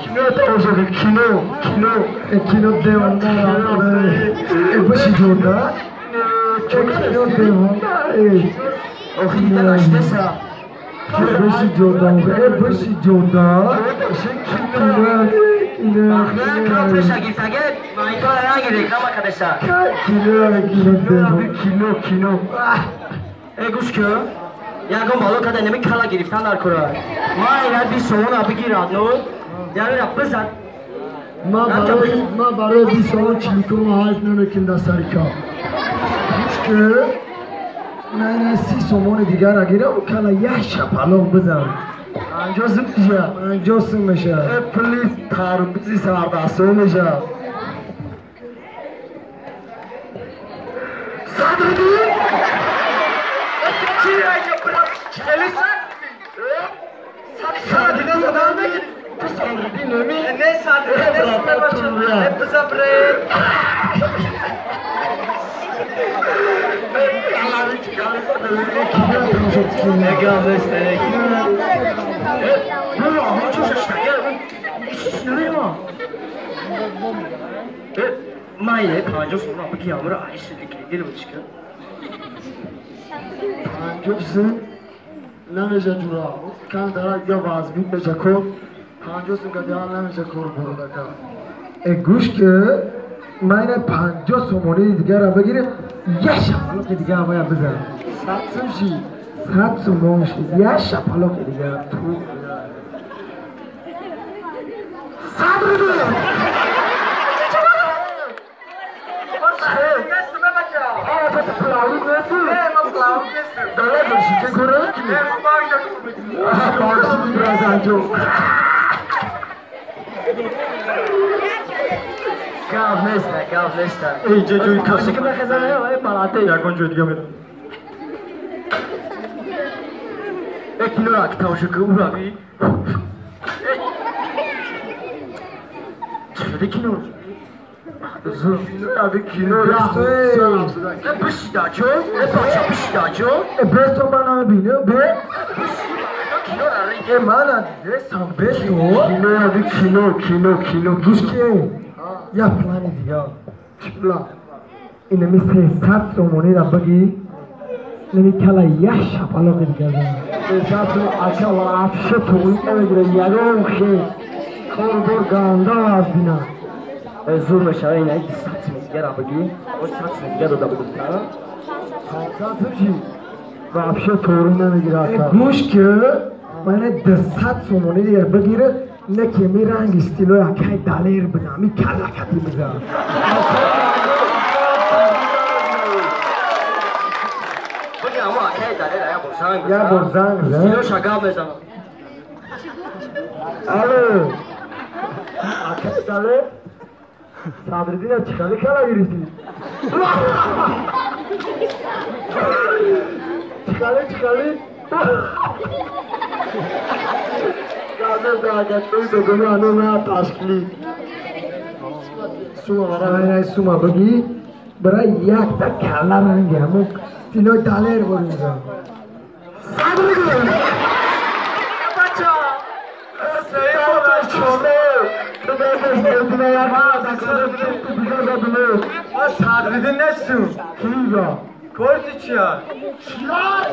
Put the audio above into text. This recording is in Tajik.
Кино тамошо кун, кино, кино. Кино девона. Баши ҷода. Кино девона. Охи дида наштеса. Баши ҷода. Баши ҷода. Кино, кино. Пеша гирифтаге, монитора ранги реклама кадеса. Кино, кино девона. Кино, кино. Э, гӯш кун. Ягон бало када неми кала гирифтан дар кора. Ма ина 20 сомона бигирад, ну. Яра бизад. Ма барои 20 сомон чиликум ҳайф намекунам дар сари кор. Гӯш кун. На ина 30 сомони дигар гирам, кала як шапалоқ бизан. 50 сум меша. 50 сум меша. Э, пули тарбузи сардасто меша. Садриддин? Садриддин задан мегири? Ту Садриддин неми? Не Садриддин, не бизабре. Майне 50 сомона бигиям, ра айси дикидир бучка. 50 сум намеша ҷура. Кан дара я вазмин меша кор. 50 сум гадиан намеша кор бурудака. Э, гӯш ки майна 50 сомони дигарро бигирем, як шапалоқи дигар бояд бизанам. 100 сум шид. 100 сомон шид. Як шапалоқи дигар. Ту. Садриддин! Гап неста, гап неста. Инҷа ҷои касе ки мехезане, вай балате. Ягон ҷои дига мерам. Э, кинора ки тамошо кун, ура би. Чӣ кино? Кино аби кино. Э, бишида ҷо, э, бача бишида ҷо. Э, бесто ман намебинам, бе. Кинора ри. Э, ман надидестам, бесто. Кино аби кино, кино, кино. Гӯш ки, як плани дигар. Чӣ план? Инами 300 сомониро бигӣ, нами кала як шапалоқи дигар занам. 300 сом ака вообще туғри намегира, ягон хел. Корбор ганда аз бина. Зур мешава, ина 200 сум дигара бигӣ. О, 100 сум дигар дода будем, та? 500 сум чӣ? Вообще туғри намегира ака. Гӯш ки, мана 200 сомони дигар бигира, не ки ми ранги стилои акай Далер бизан, ми кала кати бизан. Биги амо акай Далер я бор занг бизан. Я бор занг бизан. Стилоша гап мезанам. Алло. Акай Далер? Садриддина чӣ хеле кала гирифтӣ? Чӣ хеле, чӣ хеле? Сума бигӣ, барои якта кала ранги ҳамон стилои Далер боризам. Садриддин! Бача! Садриддин несту. Кига? Корти чия? Чия?